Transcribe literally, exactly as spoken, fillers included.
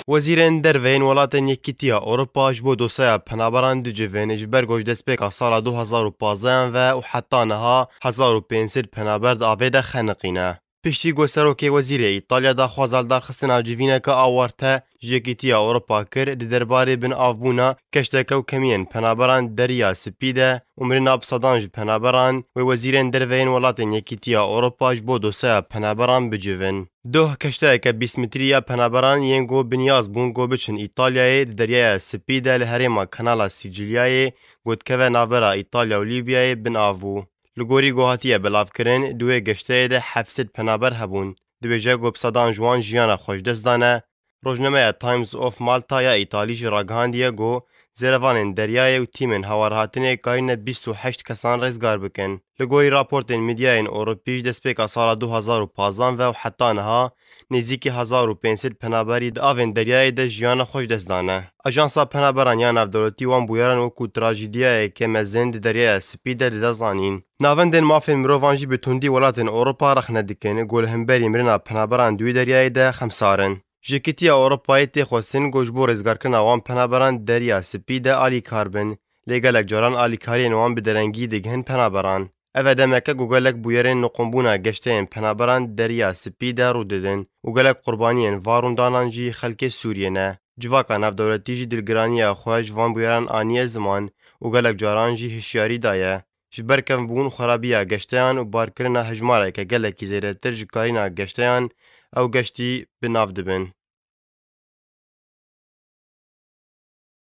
Wezîrên derve yên welatên Yekîtiya Ewropa ji bo dosyaya penaberan dicivin, ji ber ku ji destpêka sala du hazar û pazdeh ve û heta niha hezar û pênc sed penaber di avê de xeniqîne. Piştî ku Serokê Wezîrê Îtalya daxwaza li darxistina civîneke awarte ji Yekîtiya Ewropa kir, di derbarê binavbûna keşteke û kemiyên penaberan Deriya Spî de û mirina bi sedan ji penaberan, wê wezîrên derve yên welatên Yekîtiya Ewropa ji bo dosyaya penaberan bicivin. Doh keşteyeke bîst metrî ya penaberan yên ku binyaz bûn ku biçin Îtalyayê, di Deryaya Spî de li herêma Kanala Sîcîlyayê ku dikeve navbera Îtalya û Lîbyayê, binav bû. Li gorî ku hatiye belavkirin, di wê geşteyê de heft sed penaber hebûn. Dibêje ku bi sedan ji wan jiyana xwe ji dest dane. Rojnameya Times of Malta ya Îtalî jî ragihandiye ku zêrevanên deryayê û tîmên hawarihatinê karîne bîst û heşt kesan rêzgar bikin. Li gorî raportên medyayên Ewropî, ji destpêka sala du hazar û pazdeh ve û heta niha nêzîkî hezar û pênc sed penaberî di avên deryayê de jiyana xwe ji dest dane. Ajansa Penaberan ya Navdewletî wan bûyeran wekû trajîdiyayeke mezin di Deryaya Spî de dide zanîn. Navendên mafên mirovan jî bi tundî welatên Ewropa rexne dikin ku li hemberî mirina penaberan di wî deryayê de xemsar in. Ji Yekîtiya Ewropayê tê xwestin ku ji bo rêzgarkirina wan penaberan di Derya Spî de alîkar bin, lê gelek caran alîkariyên wan bi derengî digihin penaberan. Ev e demeke ku gelek bûyerên niqûnbûna geşteyên penaberan di Derya Spî de rû didin û gelek qurbaniyên van rûndanan jî xelkê Sûriyê ne. Civaka navdewletî jî dilgiraniya xwe ji van bûyeran aniye ziman û gelek caran jî hişyarî daye. Ji ber kevbûn, xerabiya geşteyan û barkirina hejmareke gelekî zêdetir ji karîna geşteyan, ew geştî bi nav dibin.